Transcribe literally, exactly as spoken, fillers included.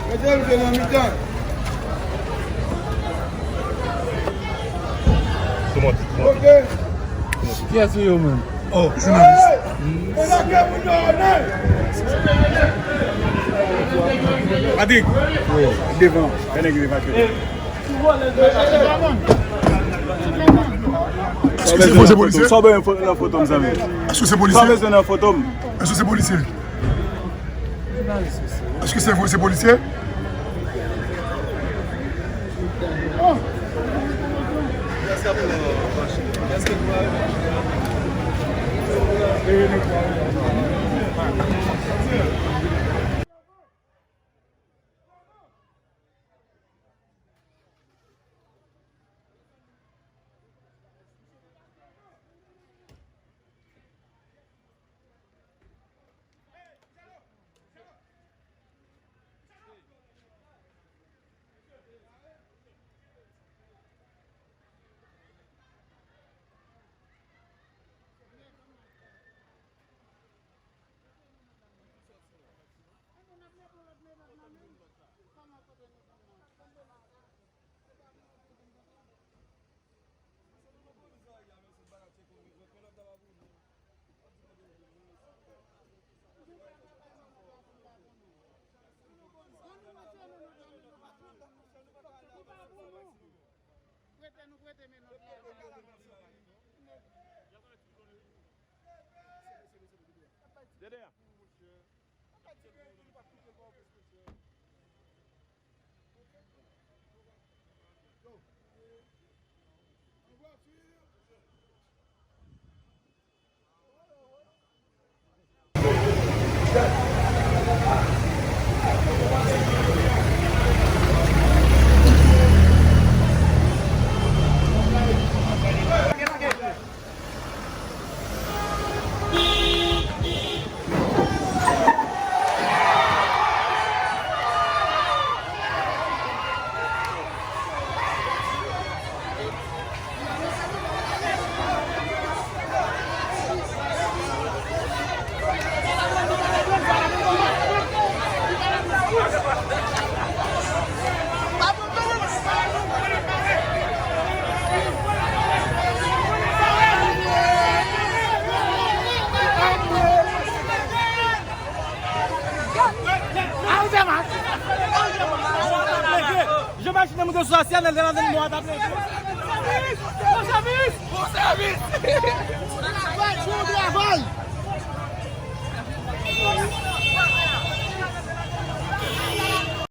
Mete l nan mitan. Ok. Kiyès ou ye, menm? Oh, jounalis. Patrick, devan, fè nèg yo evakiye. Èske se polisye? Sa w bezwen nan foto m, zanmi? Èske se polisye? Sa w bezwen nan foto m? Èske se polisye? Èske se, se polisye? Prete nou prete menòt la. Dede a. Jan machin nan moute sou asya, nan lè ladan mò a t ap leve. Bon sèvis! Bon sèvis!